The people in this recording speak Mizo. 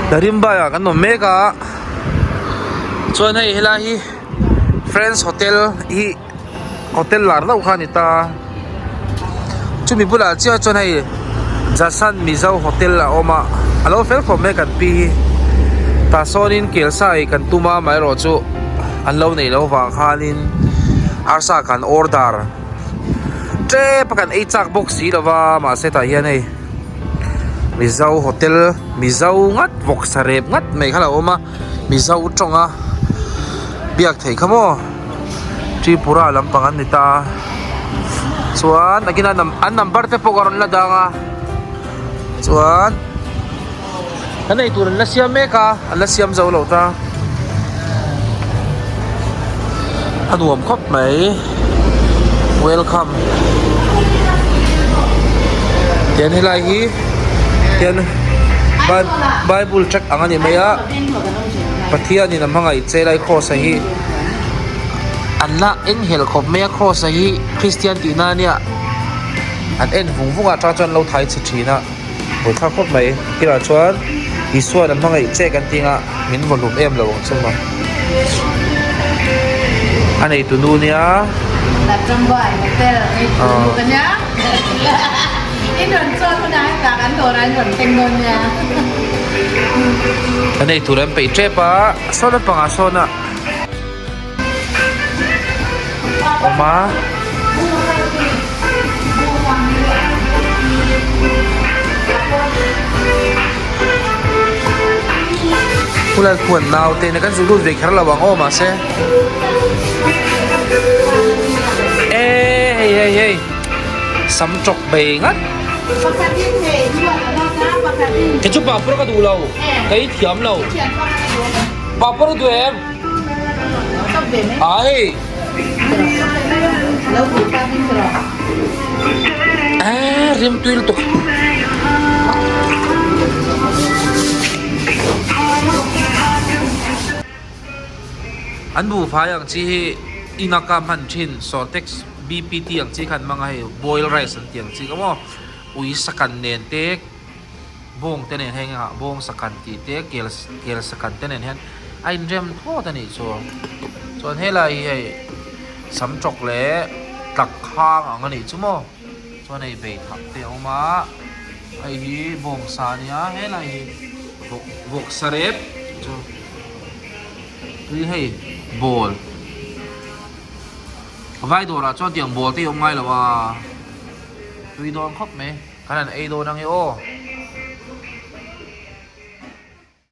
Darimbai ah kan awm mek a chuan hei helai hi Friends Hotel hi hotel lar deuh kha a ni ta chumi bulah chiah chuan hei Jasan Mizo Hotel a awm a a lo fel khawp mai kan pi hi tah sawnin kelsa ei kan tum a amaherawhchu an lo neih loh vang khanin arsa kan order tep a kan ei chak bawk si lo va mahse tah hian hei Mizo hotel Mizo ngat vawksa rep ngat mai kha a lo awm a Mizo tawnga biak theih kha maw Tripura lampang an ni ta a chuan a kina an number te pawh ka rawn la dang a chuan. Kan eitur an la siam mek a, an la siam zo lo ta. A nuam khawp mai. Welcome. Tian helai hi tian Bible track ang a ni mai a. Pathianin a hmangaih che lai cross a hi an la enghelh khawp mai a cross a hi Christian tihna a nia. An en vung vung a atang chuan an lo thai chhe thin a. Hawi thlak khawp mai thil ah chuan Isuan a hmangaih che kan tih anga min vaw hlum em lo ang chu maw a neitu nu nia a neitu an peih tep a saw lampang ah sawn a. Awm a. Khulai khuan naute nen kan zuk lut ve kher lo ang aw mahse e hei hei hei sam tawk bei ngat kei chu papawr ka duh lo ka ei thiam lo papawr a duh em. Ai. A rim tui lutuk. An buhfai ang chi hi inaka hman thin Sortex BPT ang chi khan hmang a hei boil rice an tih ang chi kha maw ui sakan nen te Bawng te nen heng ah bawng sakhan tih te kel kel sakhan te nen hian a inrem thlawt a nih chu chuan helai hi hei sam tawk leh tlak khang ang a nih chu maw chuan hei bei thak te a awm a hei hi bawng sa a nia helai hi vawk vawk sa rep chu tui hei ball vai dawrah chuan tiang ball te hi a awm ngai lo a tui dawn khawp mai. Kan han ei dawn ange aw.